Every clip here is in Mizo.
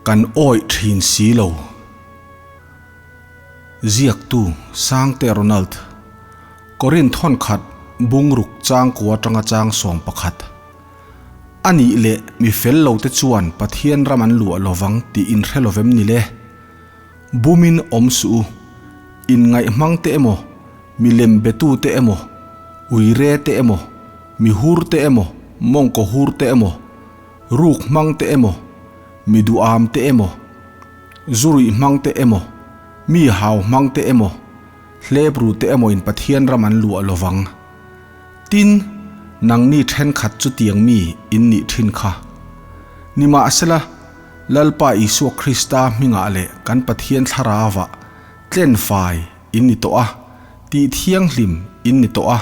Kan awih thin si lo. Ziaktu Sangte Ronald, Korinth thawnkhat bungruk changkua atanga chang 11. A nih leh mi fel lo te chuan Pathian ram an luah lovang tih in hre lovem ni le? Bumin awm suh u. Inngaih hmang te emaw, milem betu te emaw, uire te emaw, mi hur te emaw, mawngkaw hur te emaw, ruk hmang te emaw, mi duham te emaw, zuruih hmang te emaw, mi hau hmang te emaw, hlep ru te emaw in Pathian ram an luah lovang. Tin, nangni thenkhat chutiang mi in nih thin kha. Nimahsela, Lalpa Isua Krista hmingah leh kan Pathian thlarauah tlen fai in ni tawh a, tih thianghlim in ni tawh a,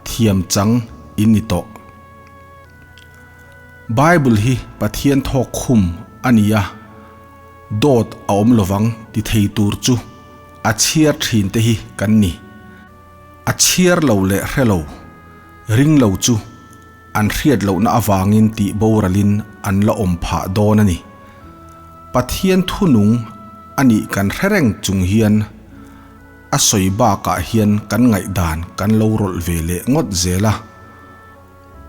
thiam chang in ni tawh. Bible hi Pathian thawk khum a ni a, dawt a awm lovang ti thei tur chu a chhiar thin te hi kan ni. A chhiar lo leh hre lo, ring lo chu an hriat lohna avangin tih boralin an la awm phah dawn a ni. Pathian thunung a nih kan hre reng chung hian a sawi bakah hian kan ngaihdan kan lo rawlh ve leh ngawt zel a.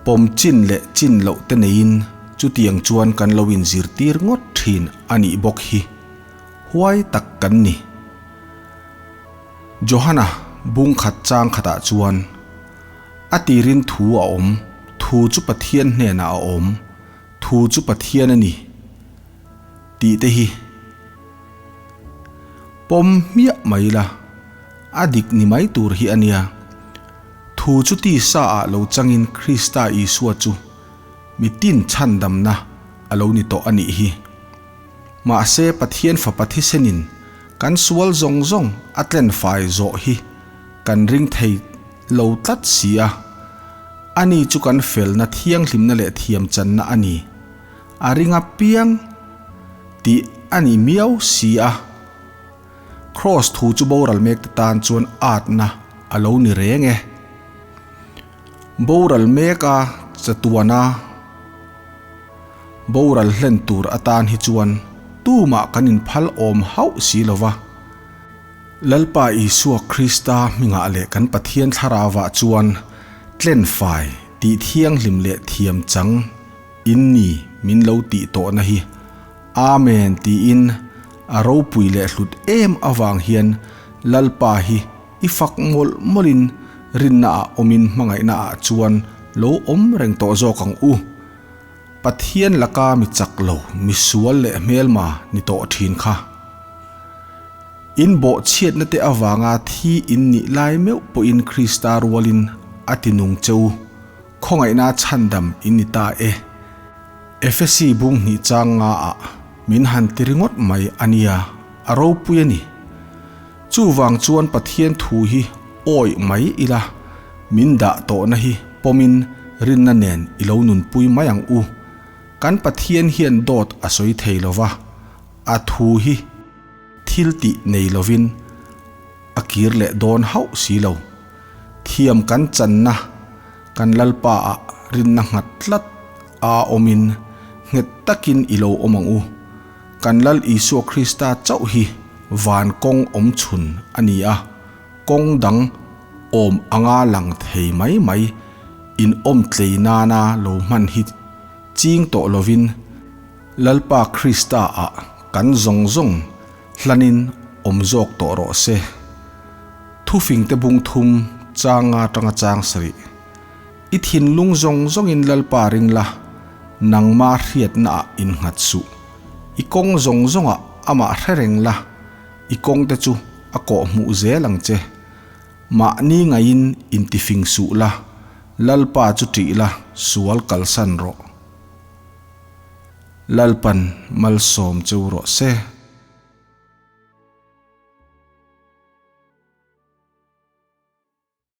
Pawm chin leh chin loh te neiin chutiang chuan kan lo inzirtir ngawt thin a nih bawk hi. Huai tak kan ni. Johana bung khat chang khatah chuan, A tirin thu a awm, thu chu Pathian hnenah a awm, thu chu Pathian a ni, tih te hi pawm hmiah mai la, a dik ni mai tur hi a nia. Thu chu tisa ah lo changin Krista Isua chu mitin chhandamna a lo ni tawh a nih hi. Mahse Pathian Fapa thisenin kan sual zawng zawng a tlen fai zawh hi kan ring thei lo tlat si a. Ani chu kan felna thianghlimna leh thiamchanna a ni. A ring apiang tih a ni miau si a. Kraws thu chu boral mek te tan chuan atna a lo ni reng e. Boral mek a chatuana boral hlen tur atan hi chuan tumah kan inphal awm hauh si lo va. Lalpa Isua Krista hmingah leh kan Pathian thlarauah chuan tlen fai tih thianghlim leh thiam chang in ni min lo tih tawhna hi Amen tiin a ropui leh hlut em avang hian Lalpa hi i fak mawlh mawlhin rinna ah awmin hmangaihna ah chuan lo awm reng tawh zawk ang u. Pathian laka mi chak lo, mi sual leh hmelma ni tawh thin kha. In bawhchhiatna te avanga thi in nih lai meuh pawhin Krista rualin a ti nung che u, khawngaihna chhandam in ni ta e. Efesi bung hnih chang nga ah min han ti ringawt mai a nia, a ropui a ni. Chuvang chuan Pathian thu hi awih mai ila, min dah tawhna hi pawmin rinna nen i lo nunpui mai ang u. Kan Pathian hian dawt a sawi thei lova, a thu hi thil tih nei lovin a kir leh dawn hauh si lo. Thiam kan channa kan Lalpa ah rinna nghat tlat a awmin nghet takin i lo awm ang u. Kan Lal Isua Krista chauh hi van kawng awm chhun a ni a, kawng dang awm anga lang thei mai mai in awm tlei nana lo hman hi ching tawh lovin Lalpa Krista ah kan zawng zawng hlanin awm zawk tawh rawh se. Thufingte bung thum changa tanga chang sarih. I thinlung zawng zawngin Lalpa ring la, nangma hriatna ah innghat suh. I kawng zawng zawngah amah hre reng la, i kawngte chu a kawh hmuh zel ang che. Mahni ngaiin intifing suh la, Lalpa chu ṭih la, sual kalsan rawh. Lalpan malsawm cheu rawh se.